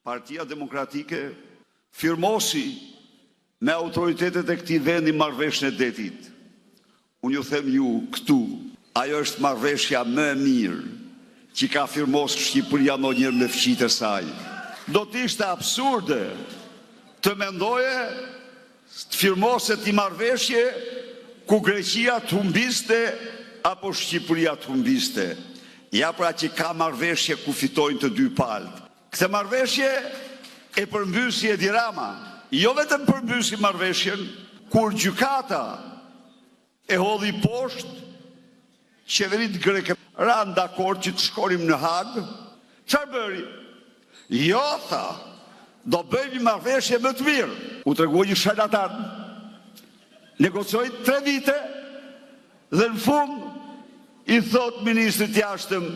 Partia Demokratike firmosi me autoritetet e këtij vendi marrëveshjen e detit. Unë ju them ju këtu, ajo është marrëveshja më e mirë që ka firmosur Shqipëria ndonjëherë me fqinjtë e saj. Do të ishte absurde të mendoje të firmoset një marrëveshje ku Greqia të humbiste apo Shqipëria të humbiste. Ja pra që ka marrëveshje ku fitojnë të dy palët. Këtë marrëveshje e përmbysi Edi Rama. Jo vetëm përmbysi marrëveshjen, kur gjykata e hodhi poshtë, qeveritë greke ranë dakord që të shkonim në Hagë. Çfarë bëri? Jo, tha, do bëjmë një marrëveshje më të mirë. U tregua një sharlatan. Negocioi tre vite dhe në fund i thotë ministrit të jashtëm,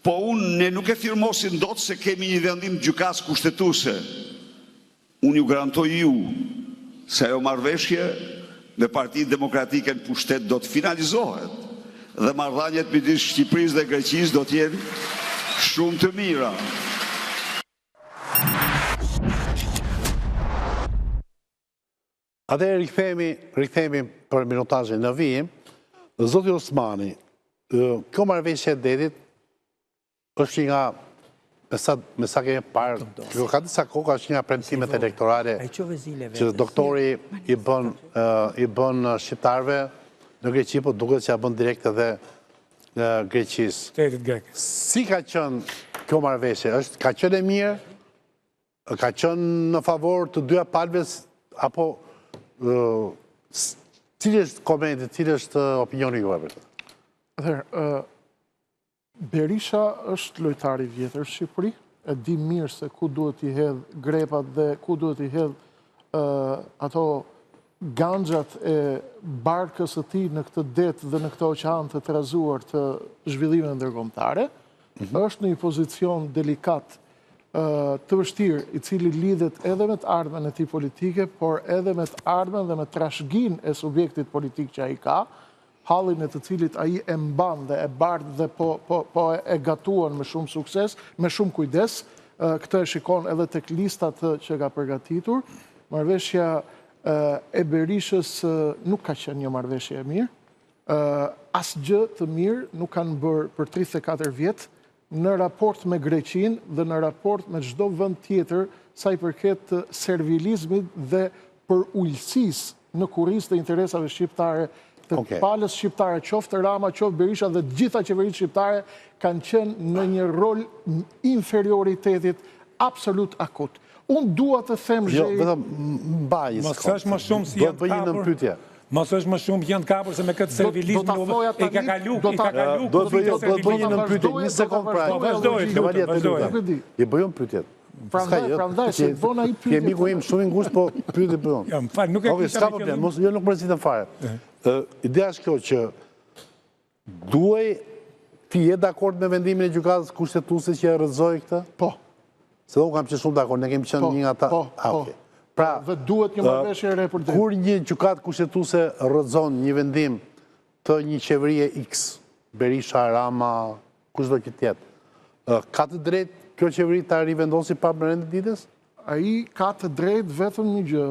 Po unë ne nuk e firmosim dot se kemi një vendim të Gjykatës Kushtetuese. Unë ju garantoj ju se ajo marrëveshje me Partinë Demokratike në pushtet do të finalizohet dhe marrëdhëniet midis Shqipërisë dhe Greqisë do të jenë shumë të mira. Atëherë rikthehemi, rikthehemi për minutazhin në vijim. Zoti Osmani, kjo marrëveshje e detit është një nga me sa me sa kemi parë, kjo ka disa kohë është një nga premtimet elektorale që doktori i bën i bën shqiptarëve në Greqi, po duket që ia bën direkt edhe Greqisë. Shtetit grek. Si ka qenë kjo marrëveshje? Është ka qenë e mirë? Ka qenë në favor të dyja palëve apo cili është komenti, cili është opinioni juaj për të? Atëherë, Berisha është lojtar i vjetër në Shqipëri, e di mirë se ku duhet t'i hedhë grepat dhe ku duhet t'i hedhë ato ganxhat e barkës së tij në këtë det dhe në këtë oqean të trazuar të zhvillimeve ndërkombëtare, mhm. është në një pozicion delikat të vështirë, i cili lidhet edhe me të ardhmen e tij politike, por edhe me të ardhmen dhe me trashëginë e subjektit politik që ai ka, hallin e të cilit ai e mban dhe e bart dhe po, po, po e gatuan me shumë sukses, me shumë kujdes, këtë e shikon edhe tek listat që ka përgatitur. Marrëveshja e Berishës nuk ka qenë një marrëveshje e mirë. Asgjë të mirë nuk kanë bërë për 34 vjet në raport me Greqinë dhe në raport me çdo vend tjetër sa i përket servilizmit dhe përulësisë në kurriz të interesave shqiptare të okay. palës shqiptare, qoftë Rama, qoftë Berisha dhe të gjitha qeveritë shqiptare kanë qenë në një rol inferioritetit absolut akut. Unë dua të them jo, vetëm mbaj Mos është më shumë si janë kapur. Mos është më shumë janë kapur se me këtë servilizëm i ka kalu, i ka kalu. Do të bëj do të bëj një nënpyetje, një sekondë pra. Po vazhdoj, lutem, vazhdoj. I bëj unë pyetjet. Prandaj, prandaj se bën ai pyetje. Je miku im shumë i ngushtë, po pyetje bëj unë. Jo, më fal, nuk e kisha. S'ka problem, mos jo nuk mërzitem fare. Ë, ideja është kjo që Duhej ti je dakord me vendimin e gjykatës kushtetuese që e rrëzoi këtë? Po. Se unë kam qenë shumë dakord, ne kemi qenë po, një nga ata. Po, ah, po. Pra, dhe duhet një marrëveshje e re për Kur një gjykatë kushtetuese rrëzon një vendim të një qeverie X, Berisha, Rama, kushdo që të jetë, ka të drejtë kjo qeveri ta rivendosi prapë në rendin e ditës? Ai ka të drejtë vetëm një gjë,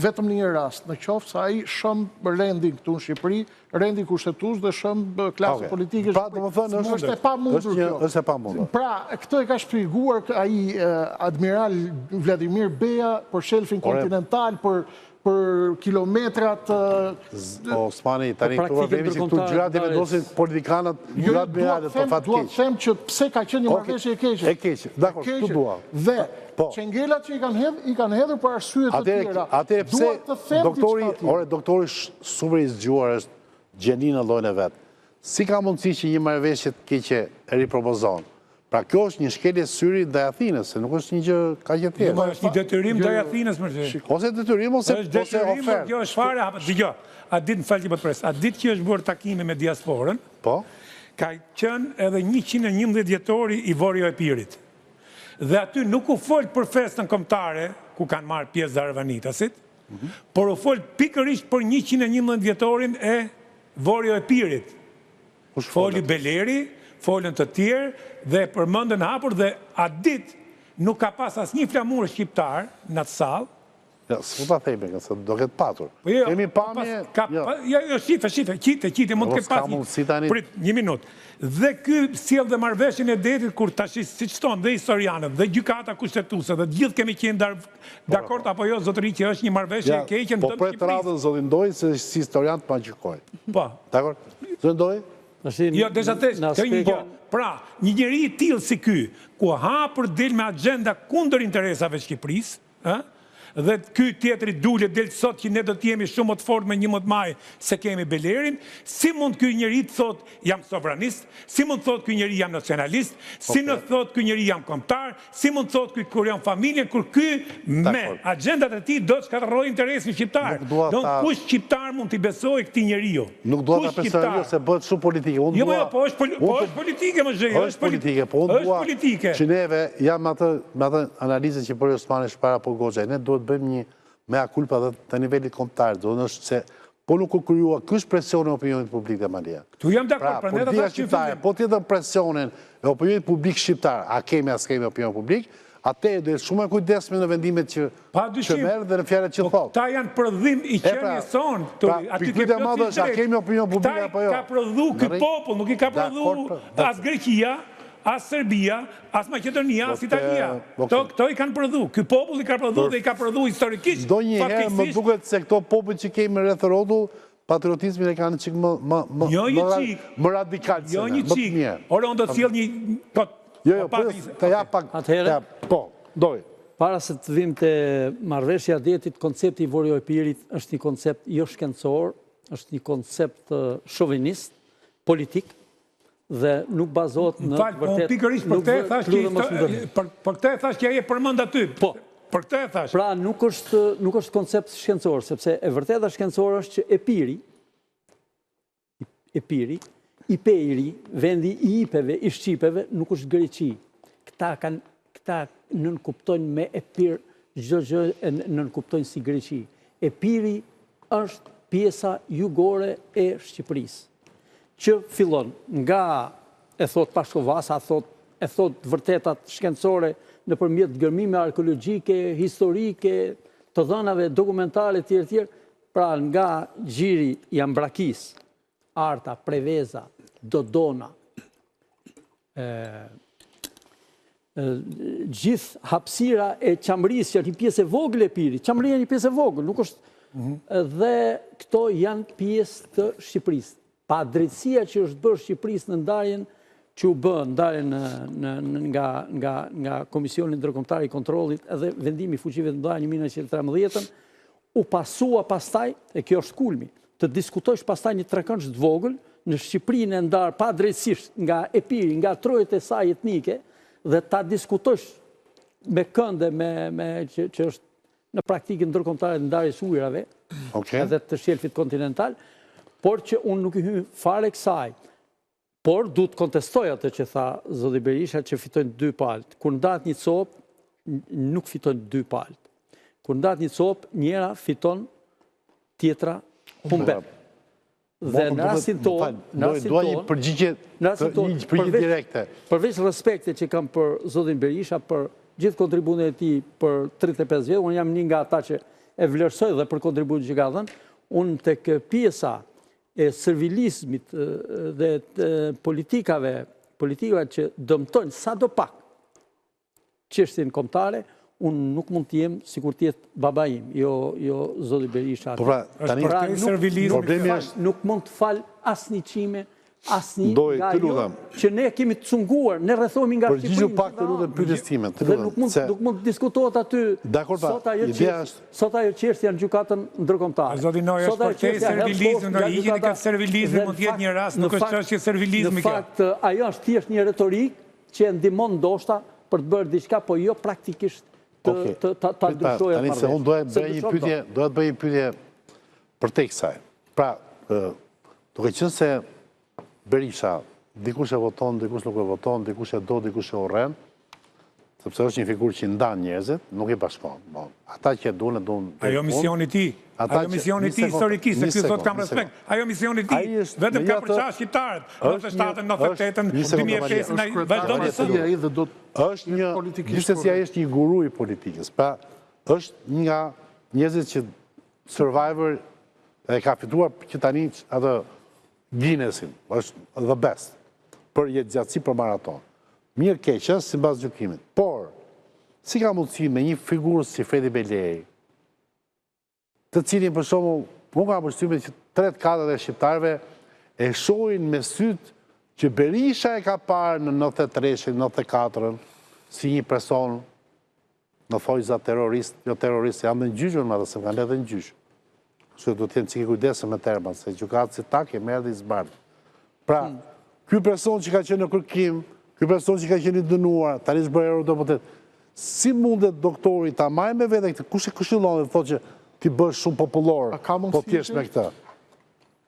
vetëm në një rast, në qoftë se ai shemb rendin këtu në Shqipëri, rendin kushtetues dhe shemb klasën okay. politike. Pra, domethënë, është, është e pamundur kjo. Është e pamundur. Pra, këtë e ka shpjeguar ai admiral Vladimir Beja për shelfin kontinental, për për kilometrat... Osmani, tani këtu problemi që këtu gjërat i vendosin politikanët, jo, gjërat me alët, për fat keq. Dua të them që pse ka qenë një marrëveshje e keqe. E keqe, dakord, këtu dua. Dhe, po. çengelat që i kanë hedh, i kanë hedhur për arsye të tjera. Atëherë pse, doktori, ore, doktori super i zgjuar është gjeni në llojin e vet. Si ka mundësi që një marrëveshje të keqe e ripropozon? Pra kjo është një shkelje syri ndaj Athinës, se nuk është një gjë kaq e thjeshtë. Jo, është një detyrim ndaj Athinës, më thë. Ose detyrim ose është detyrim, por kjo është fare hapët. Dëgjo, atë ditë më fal që po të pres. Atë ditë që është bërë takimi me diasporën, po, ka qenë edhe 111 vjetori i Vorio Epirit. Dhe aty nuk u fol për festën kombëtare ku kanë marrë pjesë dhe arvanitasit, mhm. por u fol pikërisht për 111 vjetorin e Vorio Epirit. Foli Beleri, folën të tjerë dhe e përmendën hapur dhe atë ditë. Nuk ka pas asnjë flamur shqiptar në atë sallë. Jo, s'mund ta themi, se do ketë patur. Po jo, Kemi po pamje, ka, jo. Jo, jo, shife, shife, qite, qite, mund të po ketë pas. S'ka mundësi tani. Prit, një minutë. Dhe ky sjell dhe marrëveshjen e detit kur tash siç thonë dhe historianët dhe gjykata kushtetuese dhe të gjithë kemi qenë dar, po, dakord po. apo jo zotëri që është një marrëveshje e keqe në po dëm të Po pret Shqipërisë. radhën zotin Ndoj se si historian të ma gjykoj. Po. Dakord? Zoti Ndoj? Jo, desha të të një gjë. Pra, një njeri i tillë si ky, ku hapur del me agjenda kundër interesave të Shqipërisë, ë? Dhe ky tjetri dule del sot që ne do të jemi shumë më të fortë me 11 maj se kemi Belerin, si mund ky njeri të thotë jam sovranist, si mund të thotë ky njeri jam nacionalist, si mund të thotë ky njeri jam kombëtar, si mund të thotë ky kur jam familjen, kur ky me agjendat e tij do të shkatërrojë interesin shqiptar. Do ta... Kush shqiptar mund t'i besojë këtij njeriu? Nuk dua ta personalizoj se bëhet shumë politike. Unë jo, dua... Jo, po është, poli... po është politike më zhej, është politike, po unë dua politike. që neve jam me atë me atë analizën që bëri Osmani para po Goxhaj, ne duhet bëjmë një mea culpa dhe të nivelit kombëtar, do të është se po nuk u krijua, ky është presioni i opinionit publik dhe Malia. Këtu jam dakord, pra, prandaj ta thashë që po të jetë presionin e opinionit publik shqiptar, a kemi a s'kemi opinion publik, atëherë do jetë shumë e kujdesshme në vendimet që që merr dhe në fjalët që po thotë. Këta janë prodhim i pra, qenies sonë. Pra, pikëpyetja e madhe është a kemi opinion publik apo jo? Këta i ka prodhu ky popull, nuk i ka prodhu as Greqia, as Serbia, as Maqedonia, as Italia. Këto këto i kanë prodhu. Ky popull i ka prodhu dhe i ka prodhu historikisht. Ndonjëherë më duket se këto popujt që kemi rreth rrotull, patriotizmin e kanë çik më më më jo një çik, më radikal se jo ne, një më të çik. mirë. Ore, unë do të sjell një po Jo, jo, po, po, të jap pak. Atëherë, po, doj. Para se të vim te marrëveshja e detit, koncepti i Vorio Epirit është një koncept jo shkencor, është një koncept shovinist, politik, dhe nuk bazohet në Fal, po vërtet. pikërisht për këtë e thash që për, për këtë e thash që ai e përmend aty. Po. Për këtë e thash. Pra nuk është nuk është koncept shkencor, sepse e vërteta shkencore është që Epiri, Epiri, Ipeiri, vendi i Ipeve, i Shqipeve, nuk është Greqi. Këta kanë këta nënkuptojnë me Epir çdo gjë e nënkuptojnë si Greqi. Epiri është pjesa jugore e Shqipërisë, që fillon nga e thot Pashko Vasa, thot, e thot vërtetat shkencore nëpërmjet gërmime arkeologjike, historike, të dhënave dokumentare tjerë tjerë, pra nga gjiri i Ambrakisë, Arta, Preveza, Dodona, e, gjithë hapësira e Çamërisë, që është një pjesë e vogël e Epirit. Çamëria një pjesë e vogël, nuk është mhm. dhe këto janë pjesë të Shqipërisë. Padrejtësia që është bërë Shqipërisë në ndarjen që u bë ndarjen në, në, në, nga, nga, nga Komisioni Ndërkombëtar i Kontrollit edhe vendimi i fuqive të mëdha 1913-ën, u pasua pastaj, e kjo është kulmi, të diskutosh pastaj një trekëndësh të vogël në Shqipërinë e ndarë padrejtësisht nga Epiri, nga trojet e saj etnike, dhe ta diskutosh me kënde me, me që, që është në praktikën ndërkombëtare të ndarjes ujërave, okay. edhe të shelfit kontinental, por që unë nuk i hy fare kësaj. Por du të kontestoj atë që tha zoti Berisha që fitojnë dy palët. Kur ndahet një copë, nuk fitojnë dy palët. Kur ndahet një copë, njëra fiton, tjetra humbet. Dhe në rastin tonë, në rastin tonë, dua një përgjigje, në rastin tonë, një përgjigje direkte. Përveç respektit që kam për zotin Berisha për gjithë kontributin e tij për 35 vjet, unë jam një nga ata që e vlerësoj dhe për kontributin që ka dhënë, unë tek pjesa e servilizmit dhe të politikave, politikave që dëmtojnë sado pak çështjen kombëtare, unë nuk mund të jem sikur të jetë baba im, jo jo zoti Berisha. Po pra, tani pra, nuk, servilizmi problemi është nuk mund të fal asnjë qime, asnjë nga ajo që ne kemi të cunguar, ne rrethohemi nga Shqipëria. Përgjigju pak të lutem pyetjes time, të lutem. Dhe nuk mund nuk mund të diskutohet aty. Dakor, pra, sot ajo ideja është sot ajo çështje në gjykatën ndërkombëtare. Zoti Ndoja është për servilizmin, do hiqeni këtë servilizmin, mund të jetë një rast, nuk është çështje servilizmi kjo. Në fakt, ajo është thjesht një retorikë që e ndihmon ndoshta për të bërë diçka, po jo praktikisht të të ta ta ndryshojë atë. Tani se unë doja të bëj një pyetje, doja të bëj një pyetje përtej kësaj. Pra, duke qenë se Berisha, dikush e voton, dikush nuk e voton, dikush e do, dikush e urren, sepse është një figurë që ndan njerëzit, nuk i bashkon. Po, ata që e duan, e duan. Ajo misioni i tij. Ajo misioni i tij historikisht, se ky thotë kam respekt. Ajo misioni i tij, vetëm ka përça shqiptarët, 97-ën, 98-ën, 2005-ën, ai vazhdon të thotë. Është një, gjithsesi ai është një guru i politikës. Pra, është një nga njerëzit që survivor e ka fituar që tani atë Guinnessin, është the best për jetëgjatësi për maratonë. Mirë keq, ë, sipas gjykimit. Por, si ka mundësi me një figurë si Fredi Beleri, të cilin për shembull, unë kam përshtypjen që 3-4 e shqiptarëve e shohin me sytë që Berisha e ka parë në 93-shin, 94-ën, si një person në thonjëza terrorist, jo terrorist, jam dhe në gjyq unë me atë, se më kanë edhe në gjyq. Kështu duhet të jem çikë i kujdesshëm me termat, se gjykatësi tak e merr dhe i zbardh. Pra, hmm. ky person që ka qenë në kërkim, ky person që ka qenë i dënuar, tani është bërë eurodeputet, si mundet doktori ta marrë me vete këtë, kush e këshillon dhe thotë që ti bëhesh shumë popullor, po të jesh me këtë.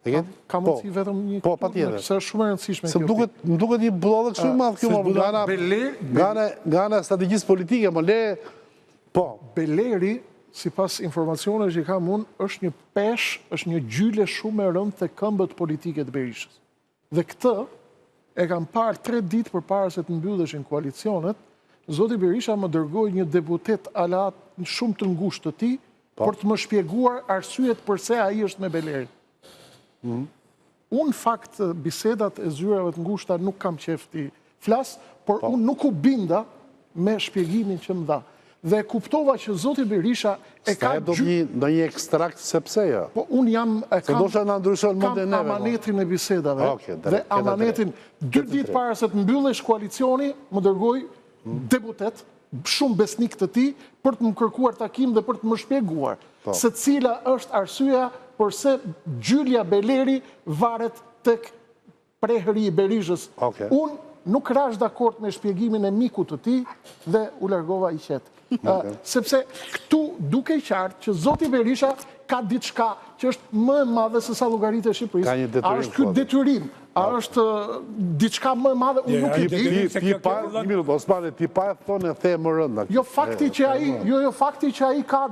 Ka po. mundësi vetëm një po, patjetër. Se është shumë e rëndësishme kjo. Duket, më duket një budallallëk shumë i madh kjo, më nga ana nga ana nga ana e strategjisë politike, më le po. Beleri, sipas informacioneve që kam unë, është një peshë, është një gjyle shumë e rëndë te këmbët politike të Berishës. Dhe këtë e kam parë tre ditë përpara se të mbylleshin koalicionet, zoti Berisha më dërgoi një deputet aleat shumë të ngushtë të tij, po. për të më shpjeguar arsyet përse ai është me Belerin. Mm. Unë në fakt bisedat e zyrave të ngushta nuk kam qejf t'i flas, por po. unë nuk u binda me shpjegimin që më dha. Dhe e kuptova që zoti Berisha e ka... S'ta do një, ndonjë ekstrakt sepse jo? Po unë jam... E kam, Se ndoshta na ndryshon mendjen neve. Kam po. amanetin e bisedave. dhe amanetin... Dy ditë para se të mbyllesh koalicioni, më dërgoi hmm. deputet, shumë besnik të tij, për të më kërkuar takim dhe për të më shpjeguar po. se cila është arsyeja përse gjylja Beleri varet tek prehri i Berishës. Unë nuk rashë dakord me shpjegimin e mikut të tij dhe u largova i qetë. Sepse këtu dukej qartë që zoti Berisha ka diçka që është më e madhe se sa llogaritë e Shqipërisë. A është ky detyrim? A është diçka më e madhe? Unë nuk e di. Ti pa, një minutë, Osmani, ti pa e thonë e the më rënda. Jo fakti që ai, jo jo fakti që ai ka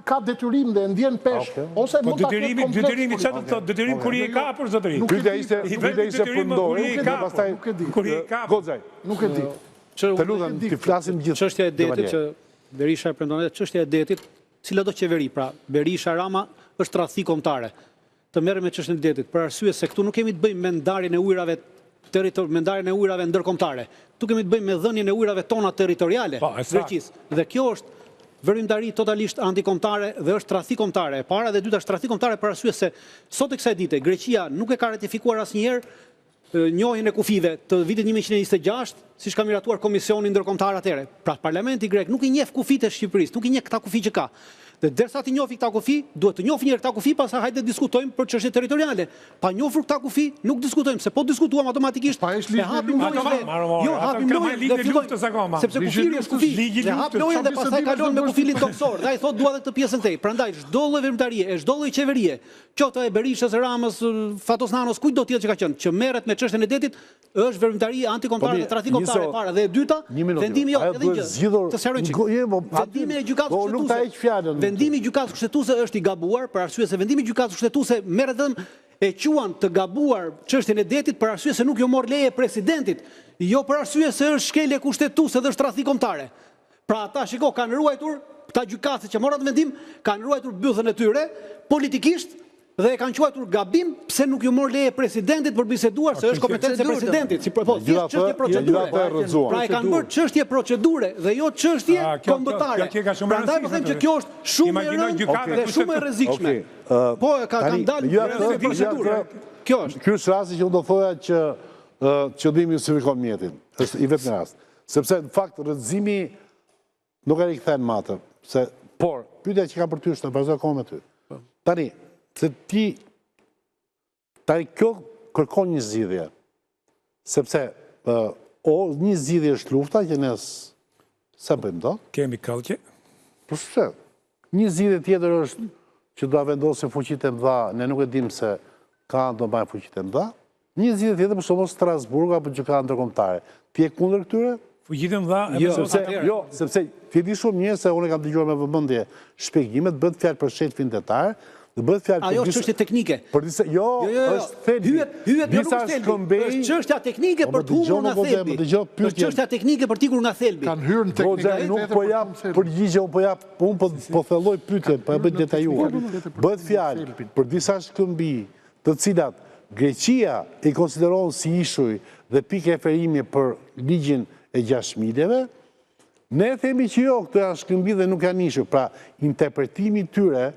ka detyrim dhe e ndjen peshë, ose po mund ta ketë kompleks. Detyrimi çfarë do të thotë? Detyrim kur je i kapur zotëri. Pyetja ishte, pyetja ishte për ndorë, dhe pastaj kur je i kapur. Goxhaj. Nuk e di. Të lutem, t'i flasim gjithë. Çështja e detit që Berisha e premton edhe çështja e detit, cilado qeveri, pra Berisha Rama është tradhti kombëtare. Të merret me çështjen e detit, për arsye se këtu nuk kemi të bëjmë me ndarjen e ujërave territor, me ndarjen e ujërave ndërkombëtare. Këtu kemi të bëjmë me dhënien e ujërave tona territoriale po, Greqisë. Dhe kjo është veprimtari totalisht antikombëtare dhe është tradhti kombëtare. E para dhe e dyta është tradhti kombëtare për arsye se sot e kësaj dite Greqia nuk e ka ratifikuar asnjëherë njohjen e kufijve të vitit 1926, siç ka miratuar Komisioni Ndërkombëtar atëherë. Pra Parlamenti grek nuk i njeh kufijtë e Shqipërisë, nuk i njeh këta kufij që ka. Dhe derisa t'i njohë këta kufij, duhet të njohë njëherë këta kufij, pastaj hajde diskutojmë për çështje territoriale. Pa njohur këta kufij, nuk diskutojmë, se po diskutuam automatikisht e hapim lojën dhe jo hapim lojën dhe fillojmë. Sepse kufiri është kufi, dhe hap lojën dhe pastaj kalon me kufirin tokësor. Dhe ai thotë dua edhe këtë pjesën këtej. Prandaj çdo lloj veprimtarie e çdo lloj qeverie Qoftë e Berishës, Ramës, Fatos Nanos, kujtdo tjetër që ka qenë, që merret me çështjen e detit, është veprimtari antikombëtare po dhe tradhti kombëtare e para. Dhe e dyta, vendimi jo, edhe një gjë, të sqaroj çik. Po, vendimi i gjykatës po, kushtetuese. Vendimi i gjykatës kushtetuese është i gabuar për arsye se vendimi i gjykatës kushtetuese merret vetëm e quan të gabuar çështjen e detit për arsye se nuk iu mor leje presidentit, jo për arsye se është shkelje kushtetuese dhe është tradhti kombëtare. Pra ata shiko kanë ruajtur, këta gjykatësit që morën atë vendim, kanë ruajtur bythën e tyre politikisht dhe e kanë quajtur gabim pse nuk iu mor leje presidentit për biseduar se është kompetencë e presidentit, si po thjesht çështje procedure. Pra e kanë bërë çështje procedure dhe jo çështje kombëtare. Prandaj po them që kjo është shumë e rëndë dhe shumë e rrezikshme. Po e ka kanë dalë në procedurë. Kjo është. Ky është rasti që unë do thoja që qëllimi justifikon mjetin. Është i vetmi rast. Sepse në fakt rrëzimi nuk e rikthen më atë, se por pyetja që kam për ty është të vazhdoj akoma me ty. Po. Tani, se ti tani kjo kërkon një zgjidhje. Sepse o një zgjidhje është lufta që ne s'e bëjmë dot. Kemi kallqe. Po pse? Një zgjidhje tjetër është që do ta vendosin fuqitë e mëdha, ne nuk e dimë se ka do mbajnë fuqitë e mëdha. Një zgjidhje tjetër për shembull Strasburg apo gjykata ndërkombëtare. Ti je kundër këtyre? Fuqitë e mëdha e jo, sepse jo, sepse ti e di shumë mirë se unë e kam dëgjuar me vëmendje shpjegimet, bëhet fjalë për shelfin detar. Dhe bëhet fjalë për Ajo është çështje teknike. Për disa, jo, jo, jo, jo. është thelbi. Hyet, hyet jo nuk është thelbi. Është çështja teknike po, për të humbur nga thelbi. Është çështja teknike për të ikur nga thelbi. Kanë hyrë në teknikalitete. Nuk po jap përgjigje, unë po jap, unë po po thelloj pyetjen, po e bëj detajuar. Bëhet fjalë për disa shkëmbinj, të cilat Greqia i konsideron si ishuj dhe pikë referimi për ligjin e 6 miljeve, Ne themi që jo, këto janë shkëmbinj dhe nuk janë ishuj. Pra, interpretimi i tyre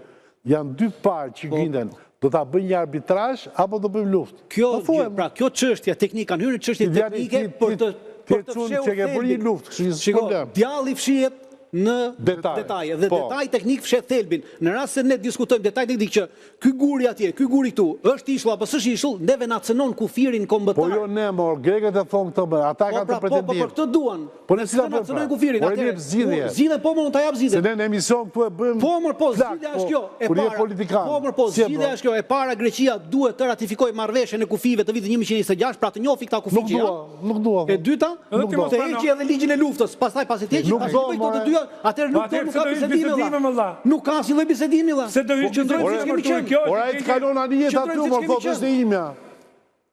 janë dy palë që po. grinden. Do ta bëjmë një arbitrazh apo do bëjmë luftë? Kjo, po pra, kjo çështje teknike kanë hyrë në çështje teknike për të për të fshehur që ke bërë një luftë, kështu që problem. Djalli fshihet në detaje dhe po. detaj teknik fsheh thelbin. Në rast se ne diskutojmë detaj teknik që Ky guri atje, ky guri këtu, është ishull apo s'është ishull, neve na cënon kufirin kombëtar. Po jo ne, mor, grekët e thonë këtë, më, ata kanë po, pra, këtë pretendim. Po, po, për këtë duan. Po ne si ta bëjmë? Na cënojnë kufirin. Po ne zgjidhje. Zgjidhje po më unë ta jap zgjidhjen. Se ne në emision këtu e bëjmë. Po mor, po zgjidhja është kjo, e para. politikan. Po mor, po zgjidhja është kjo, e para Greqia duhet të ratifikojë marrëveshjen e kufijve të vitit 1926, pra të njohë këta kufij që janë. Nuk dua, nuk dua. E dyta, nuk dua. Të heqë edhe ligjin e luftës, pastaj pasi të heqë, pasi të bëjë këto të dyja, Atëherë nuk do nuk ka bisedime vëlla. Nuk ka asnjë lloj bisedimi vëlla. Se do hyjë qëndrojmë siç kemi qenë. Ora ai të kalon anijet aty, më thotë është e imja.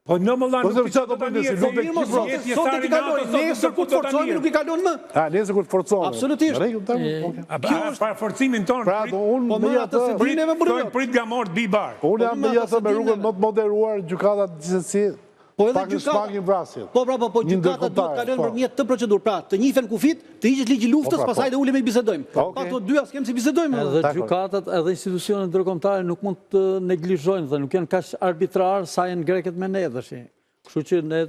Po në më Po se çfarë do bëjmë si lupe Kipro. Sot i kaloi, nesër kur të forcohemi nuk i kalon më. A nesër kur të forcohemi. Absolutisht. Rregull tani. Kjo është para forcimin tonë. Pra do unë po me atë se dinë me burrë. Prit nga mort bi bar. Unë jam me atë me rrugën më të moderuar gjykatat gjithsesi. Po edhe gjykata shmangin vrasjet. Po pra po po gjykata duhet të kalojnë po. nëpërmjet këtë procedurë. Pra, të njihen kufijtë, të hiqet ligji i luftës, po, pra, pastaj po. dhe ulemi bisedojmë. Pa këto dyja s'kem si bisedojmë. Edhe gjykatat, edhe institucionet ndërkombëtare nuk mund të neglizhojnë dhe nuk janë kaq arbitrar sa janë grekët me ne tash. Kështu që ne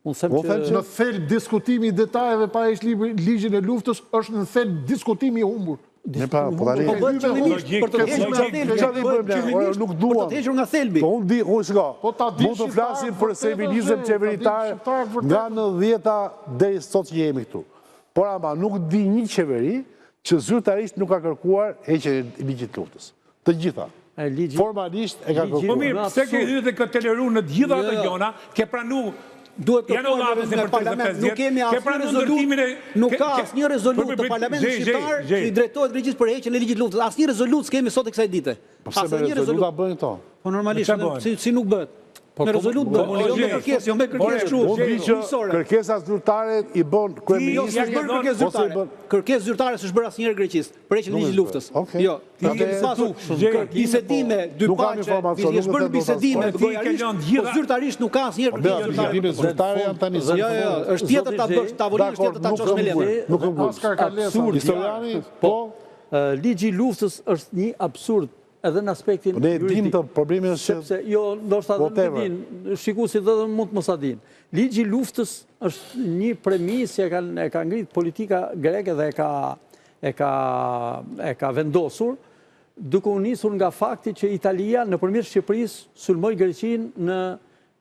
unë them që në thelb diskutimi i detajeve pa heq ligjin e luftës është në thelb diskutimi i humbur. Ne pra, po tani. Po bëhet qëllimisht për të hequr nga thelbi. Çfarë i bëjmë ne? Ore, nuk duam. Për të hequr nga thelbi. Po unë di, unë shiko. Po ta di. Mund të flasim për servilizëm qeveritar nga 90-ta deri sot që jemi këtu. Por ama nuk di një qeveri që zyrtarisht nuk ka kërkuar heqjen e ligjit të luftës. Të gjitha. Formalisht e ka kërkuar. Po mirë, pse ke hyrë dhe ke toleru në të gjitha ato gjona, ke pranu duhet kërkuar nga parlament, nuk kemi asnjë rezolutë, nuk ka asnjë rezolutë të parlamentit shqiptar që i drejtohet Greqisë për heqjen e ligjit të luftës. Asnjë rezolutë s'kemi sot e kësaj dite. Po pse me rezoluta bëhen këto? Po normalisht, si, si nuk bëhet? Po, me rezolutë bëhet, jo me kërkesë, jo me kërkesë kështu. Unë di që kërkesa zyrtare i bën kryeministri. Jo, s'është bërë kërkesë zyrtare. Kërkesë zyrtare s'është bërë asnjëherë Greqisë. Për heqjen e ligjit të luftës. Jo, ti kemi pasur bisedime dypalëshe, është bërë bisedime gojarisht, po zyrtarisht nuk ka asnjëherë kërkesë zyrtare. Bisedime zyrtare janë tani. Jo, jo, është tjetër ta bësh tavolinë, është tjetër ta çosh me letër. Nuk e ngul. Historiani, po. Ligji i luftës është një absurd edhe në aspektin juridik. Ne dimë të problemi është që... Sepse, jo, ndoshta edhe nuk e dinë, shikuesit dhe mund të mos e dinë. Ligji i luftës është një premisë që e ka, e ka ngrit politika greke dhe e ka, e ka, e ka vendosur, duke u nisur nga fakti që Italia nëpërmjet Shqipërisë sulmoi Greqinë në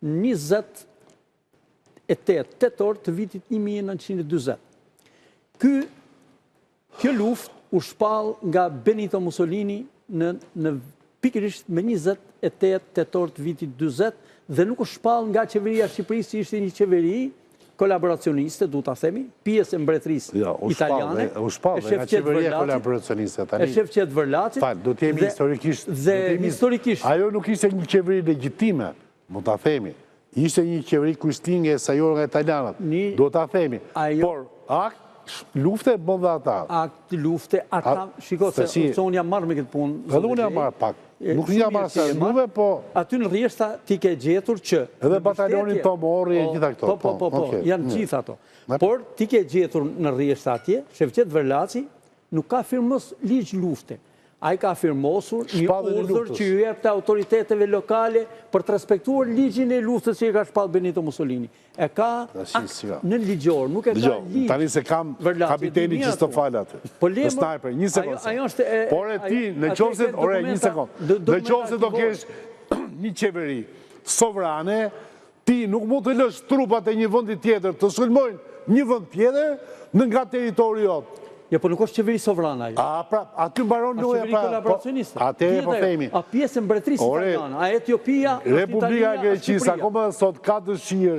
28 tetor të vitit 1940. Ky Kjo luftë u shpall nga Benito Mussolini në në pikërisht me 28 tetor të vitit 40 dhe nuk u shpall nga qeveria e Shqipërisë që ishte një qeveri kolaboracioniste, duhet ta themi, pjesë e mbretërisë jo, italiane. U shpall nga qeveria kolaboracioniste tani. E Shefqet Vërlacit. Fal, do të jemi historikisht, dhe historikisht. Ajo nuk ishte një qeveri legjitime, mund ta themi. Ishte një qeveri kuislinge e sajuar nga italianët, duhet ta themi. Por, akt lufte bën dhe ata. Akt lufte, ata, shiko, se unë jam marrë me këtë punë. Edhe unë jam marrë pak. Nuk jam marrë sa juve, po... Aty në rrjeshta ti ke gjetur që... Edhe batalionin Tomorri e gjitha këto. Po, po, po, po, janë gjitha ato. Por ti ke gjetur në rrjeshta atje, Shefqet Vërlaci nuk ka firmos ligj lufte. Ai ka firmosur një urdhër që ju jepte autoriteteve lokale për të respektuar ligjin e luftës që e ka shpallë Benito Mussolini. E ka akt nënligjor, nuk e ka ligj. Tani se kam kapitenin që s'të fal aty. Po le sniper, një sekondë. Ajo është e Por e ti, në qoftë se, ore, një sekondë. Në qoftë se do kesh një qeveri sovrane, Ti nuk mund të lësh trupat e një vendi tjetër të sulmojnë një vend tjetër në nga territori jot. Jo, po nuk është qeveri sovrane ajo. A, pra, aty mbaron loja, pra. Është qeveri kolaboracioniste. Po, atë po themi. A pjesë e mbretërisë italiane, a Etiopia, është Italia, Republika e Greqisë, akoma sot ka dëshirë,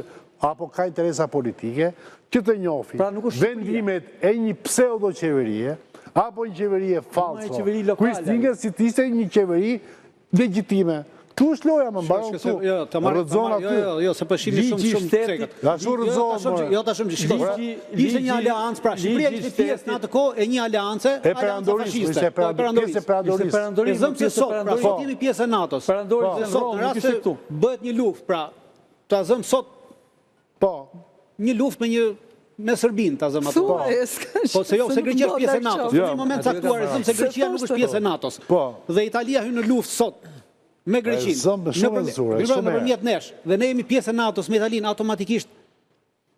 apo ka interesa politike, që të njofi pra, vendimet e një pseudo qeverie, apo një qeverie falso, kuislinge si të ishte një qeveri. Legjitime. Këtu është loja më mbaron këtu. Jo, ta marr, Rrëzon jo, jo, jo, se po shihni shumë shumë cekët. Ja shu rrëzon. Jo, jo, ta shohim shiko. Ishte një aleancë, pra Shqipëria ishte pjesë në atë kohë e një aleance, e perandorisë, ishte po, perandorisë, e perandorisë. E zëmë se sot, pra sot jemi pjesë e NATO-s. Perandori po. sot në rast se bëhet një luftë, pra ta zëmë sot Po. Një luftë me një me Serbinë, ta zëmë atë. Po, po se jo, se Greqia është pjesë e NATO-s. Në një moment caktuar e zëmë se Greqia nuk është pjesë e NATO-s. Po. Dhe Italia hyn në luftë sot me Greqinë. Zëmë shumë e zure, shumë e. Nëpërmjet nesh. Dhe ne jemi pjesë e NATO-s me Italinë automatikisht.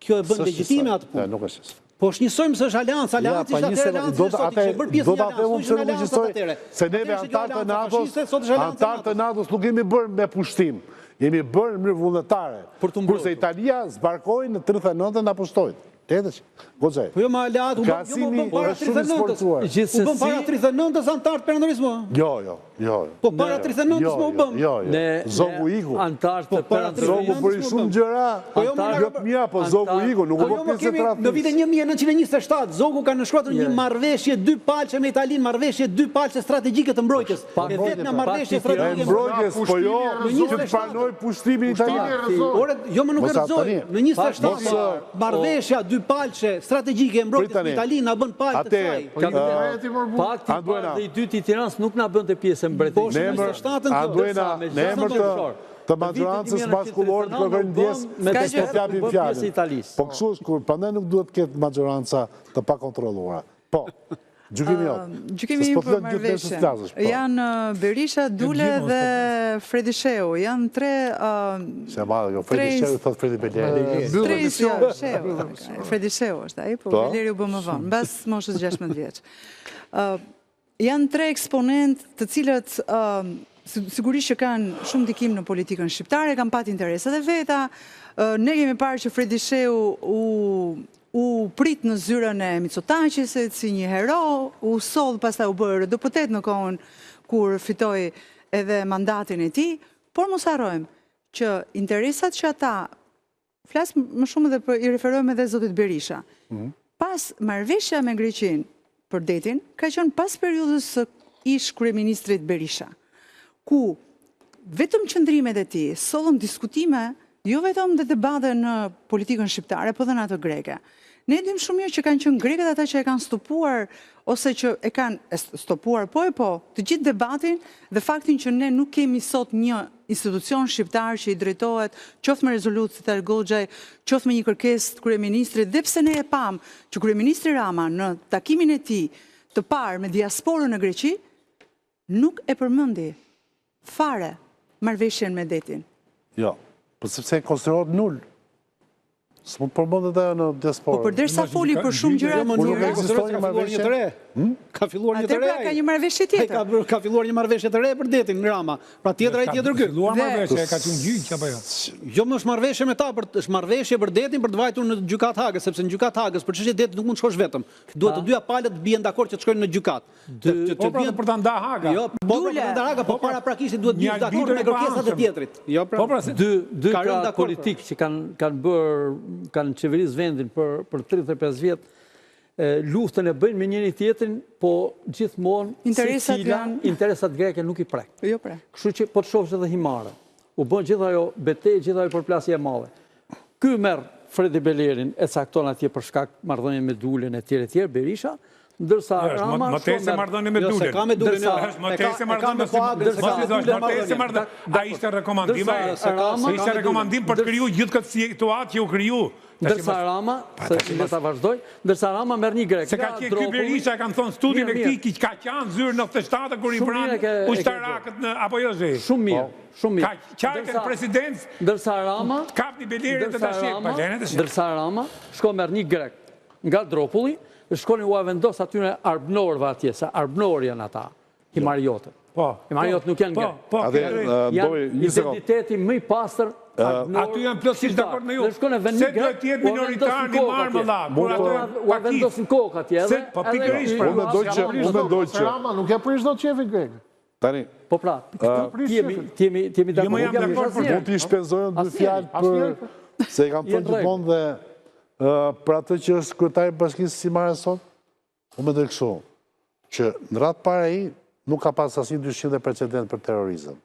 Kjo e bën legjitime atë punë. Nuk është. Po është njësoj se është aleancë, aleancë ishte atëherë, aleancë ishte sot, ishte bërë pjesë Do ta them unë pse nuk është se neve anëtarë të NATO-s, anëtarë të NATO-s nuk jemi bërë me pushtim, jemi bërë në mënyrë vullnetare. Kurse Italia zbarkoi në 39 na pushtoi. Tetësh, Goxhaj. Po jo më aleat, u bëm, jo, u bëm para 39-ës. U bëm para 39-ës anëtar të perandorisë më. Jo, jo, jo. Po para 39-ës më u bëm. Jo, jo. Zogu iku. Anëtar të po perandorisë. Zogu bëri shumë gjëra. Po jo, jo të mira, po Zogu iku, nuk u po bë pjesë e tradhtisë. Në vitin 1927 Zogu ka nënshkruar një marrëveshje dypalëshe me Italinë, marrëveshje dypalëshe strategjike të mbrojtjes. E vetmja marrëveshje strategjike. E mbrojtjes, po jo, që të pranoj pushtimin italian. Ore, jo më nuk e rrëzoi. Në 27 marrëveshja dypalëshe strategjike e mbrojtjes me Italinë na bën palë të saj. Pakti i parë dhe i dytë i Tiranës nuk na bënte pjesë e mbretërisë. Po, në emër Anduena, në emër të të maxhorancës maskullore të kërkojnë ndjesë, se s'po t'japim fjalën. Po kështu është kur prandaj nuk duhet të ketë maxhoranca të pakontrolluara. Po. Gjykimi jot. Gjykimi im për marrëveshjen. Po. Janë Berisha, Dule dhe Fredi Shehu. Janë tre... Se madhe, jo, Fredi Shehu thotë Fredi Beleri. Tre jo, Shehu. Fredi Shehu është ai, po, po. Beleri u bë më vonë, mbas moshës 16 vjeç. Janë tre eksponentë të cilët sigurisht që kanë shumë ndikim në politikën shqiptare, kanë pat interesat e veta. Ne kemi parë që Fredi Shehu u U prit në zyrën e Mitsotaqisit si një hero, u soll pastaj u bë eurodeputet në kohën kur fitoi edhe mandatin e tij, por mos harrojmë që interesat që ata flas më shumë edhe për i referohem edhe zotit Berisha. Mhm. Pas marrëveshja me Greqinë për detin ka qenë pas periudhës së ish kryeministrit Berisha, ku vetëm qëndrimet e tij sollën diskutime jo vetëm dhe debate në politikën shqiptare, po dhe në atë greke. Ne e dimë shumë mirë që kanë qenë grekët ata që e kanë stopuar ose që e kanë stopuar po e po të gjithë debatin dhe faktin që ne nuk kemi sot një institucion shqiptar që i drejtohet qoftë me rezolutë si tha Goxhaj, qoftë me një kërkesë të kryeministrit dhe pse ne e pamë që kryeministri Rama në takimin e tij të parë me diasporën në Greqi nuk e përmendi fare marrëveshjen me detin. Jo, po sepse konsiderohet nul. S'mund të përmendet ajo në diasporë. Po përderisa foli për shumë gjëra të tjera. Nuk ekziston një ka filluar një të re. Hmm? Ka filluar një të re. Pra ka një marrëveshje tjetër. Ka ka filluar një marrëveshje të re për detin Rama. Pra tjetër ai tjetër ky. Ka filluar marrëveshje, ka qenë gjyq apo jo? Jo, më është marrëveshje me ta, për është marrëveshje për detin për të vajtur në gjykatë Hagës, sepse në gjykatë Hagës për çështje detit nuk mund të shkosh vetëm. Duhet të dyja palët të bien dakord që të shkojnë në gjykatë. Po pra për ta nda Haga. Jo, po pra për ta nda Haga, po, po pra, paraprakisht duhet të biesh dakord me kërkesat e tjetrit. Jo, pra. Po pra, dy dy krah politik që kanë kanë bërë kanë qeveris vendin për për 35 vjet luftën e bëjnë me njëri tjetrin, po gjithmonë interesat janë interesat greke nuk i prek. Jo pra. Kështu që po të shohësh edhe Himarën. U bën gjithë ajo betejë, gjithë ajo përplasje e madhe. Ky merr Fredi Belerin e cakton atje për shkak marrëdhënie me Dulen e tjerë e tjerë Berisha, ndërsa Rama më tej se marrëdhënie me jo, Dulen. Jo, me Dulen, jo, është më tej se marrëdhënie me Dulen, më tej se marrëdhënie. Ai ishte rekomandim, ai ishte rekomandim për të kriju gjithë këtë situatë që u kriju. Ndërsa Rama, se le ta vazhdoj, ndërsa Rama merr një grek. Se ka qenë ky Berisha, e kanë thonë studimin e këtij, ka qenë zyrë në 97 kur i vranë ushtarakët në apo jo zi. Shumë mirë, po. shumë mirë. Ka qarë në presidencë. Ndërsa Rama, kapni Belerin të tash, pa lënë tash. Ndërsa Rama shkon merr një grek nga Dropulli, shkon ua vendos atyre arbnorëve atje, se arbnorë janë ata. Himarjotët. Po. Himarjotët nuk janë po, grekë. Po, po. Janë identiteti më i pastër Aty janë plotësisht dakord me ju. Se duhet të jetë minoritar në marrë më la. Kur ato ua vendos në kokë atje edhe. Po pikërisht pra. Unë mendoj që unë mendoj që Rama nuk e prish dot qefin grekëve. Tani. Po pra, jemi jemi jemi dakord. Jo, jam dakord për mund t'i shpenzojnë dy fjalë për se i kam thënë gjithmonë dhe për atë që është kryetari i bashkisë Himarës sot. Unë mendoj kështu, që në radhë të parë ai nuk ka pas asnjë dyshim dhe precedent për terrorizëm.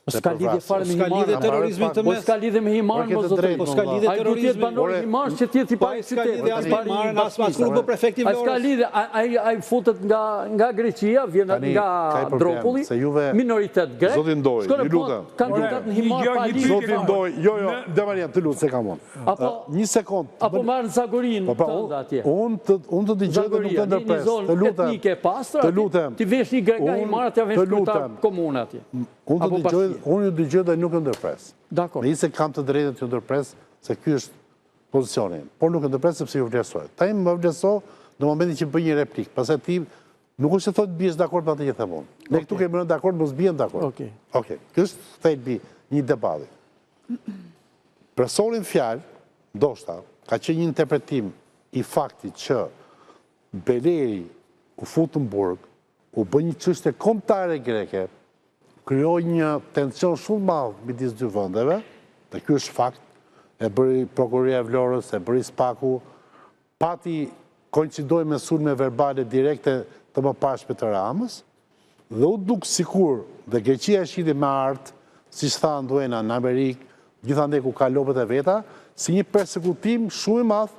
S'ka lidhje fare me S'ka lidhje Himarën. terrorizmi të Po mes. s'ka lidhje me Himarën, Por ke mo të zotëri. drejtë, Po s'ka lidhje Ai duhet të jetë terrorizmi. banor i Himarës që të jetë i Po pari ai i s'ka qytetit, lidhje as i me pari i Himarën, as as bashkisë. kur u bë prefekti i Ai s'ka Vlorës. lidhje, ai ai ai futet nga nga Greqia, vjen Tani, nga ka i problem, Dropulli, se juve- minoritet grek. Zoti Ndoj, shkon e ju bën lutem. Kandidat në Një Himarë gjë, pa një lidhje. pyetje Zoti kam. Ndoj, jo, jo, Në- De Marian, të lutem, se kam unë. Apo Një sekond. apo marrë Zagorin Po pra, tënd atje. unë të unë të dëgjoj dhe nuk Zagoria, të një, një ndërpres. zonë Të lutem. etnike e pastër, Të atje, lutem. ti vesh një grek nga Unë- Himara, t'ja vesh të kryetar lutem. komune atje. Unë të Apo dëgjoj, bashkie. unë ju dëgjoj dhe nuk e ndërpres. Dakor. Megjithëse kam të drejtën të ju ndërpres, se ky është pozicioni. Por nuk e ndërpres sepse ju vlerësoj. Tani më vlerëso në momentin që bëj një replikë. Pastaj ti nuk është se thotë biesh dakord me atë që them unë. Ne këtu kemi rënë dakord, mos biem dakord. Okej. Okej. Ky është thelbi një debati. Personi në fjalë, ndoshta, ka qenë një interpretim i faktit që Beleri u fut në burg, u bë një çështje kombëtare greke, krijoi një tension shumë të madh midis dy vendeve, dhe ky është fakt, e bëri prokuroria e Vlorës, e bëri SPAK-u, pati koincidoi me sulme verbale direkte të mëparshme të Ramës, dhe u duk sikur, dhe Greqia e shiti me art, siç tha Anduena në Amerikë, gjithandej ku ka lopët e veta, si një persekutim shumë i madh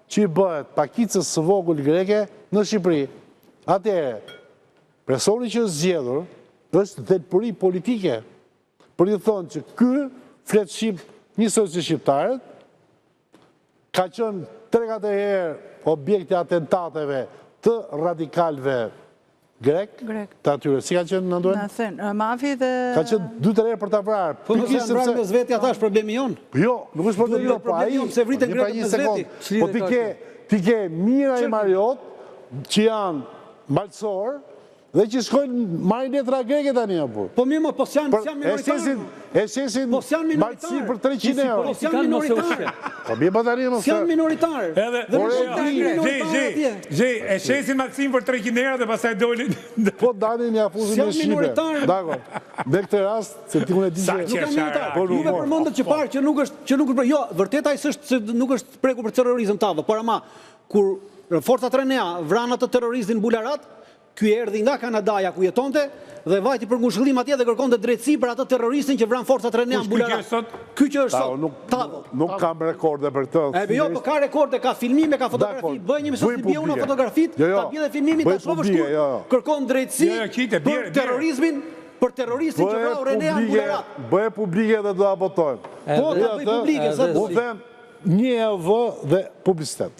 që i bëhet pakicës së vogël greke në Shqipëri. Atëherë, personi që është zgjedhur është dhelpëri politike, për të thënë që ky flet shqip njësoj si shqiptarët, ka qenë 3-4 herë objekti i atentateve të radikalëve grek, Grek. të atyre. Si ka qenë në ndojnë? Në Athenë, mafi dhe... Ka qenë 2-3 herë për ta vrarë. Po nëse Pikërisht janë vrarë sepse- mes veti, ata është problemi jonë. Jo, nuk është problemi Duhet jonë, po problemi ai... jonë, pse vriten po, një pra grekët një mes sekond. veti. Po ti Ç'lidhje ke, ka ti ke mijëra himariot që janë malësor dhe që shkojnë marrin letra greke tani apo. Po mirë, mo, po s'janë Për, s'janë e minoritar. shesin, e shesin Po s'janë minoritar. malësi për 300 euro. Po s'janë Kanë mos e minoritar. ushqe. Po mirë po tani mos. S'janë minoritar. Edhe Dhe Ore, nuk di, janë Gjej, minoritar gjej, atje. gjej, e shesin Maksim për 300 euro dhe pastaj dolin. Po dalin ja fusin S'janë në shqipe. minoritar. Dakor. Në këtë rast, se ti unë e di Sa që Nuk janë qesharak. minoritar. Po, nuk Juve po. përmendët që parë që nuk është që nuk është jo, vërtet ai s'është se nuk është prekur për terrorizëm tavë, por ama kur forcat RNA vranë atë terroristin Bularat, ky erdhi nga Kanadaja ku jetonte dhe vajti për ngushëllim atje dhe kërkonte drejtësi për atë terroristin që vran forcat RNA Kush në ky që Bularat. është sot? Ky që është Tavo, sot. nuk Tavo. nuk kam rekorde për këtë. E jo, po ka rekorde, ka filmime, ka fotografi. Dakor. Bëj një mësim Bëj si bie unë publike. fotografit, Jo, jo. ta bie dhe filmimin, ta Bëj shohësh publike, kur jo, jo. kërkon drejtësi Jo, jo, qite, për bjere, bjere. terrorizmin, për terroristin që Bëje vrau RNA në publike, Bularat. bëje publike dhe do ta botojmë. Po, ta Dhe bëj atë, publike, sa edhe të Unë them një e vë dhe publicitet.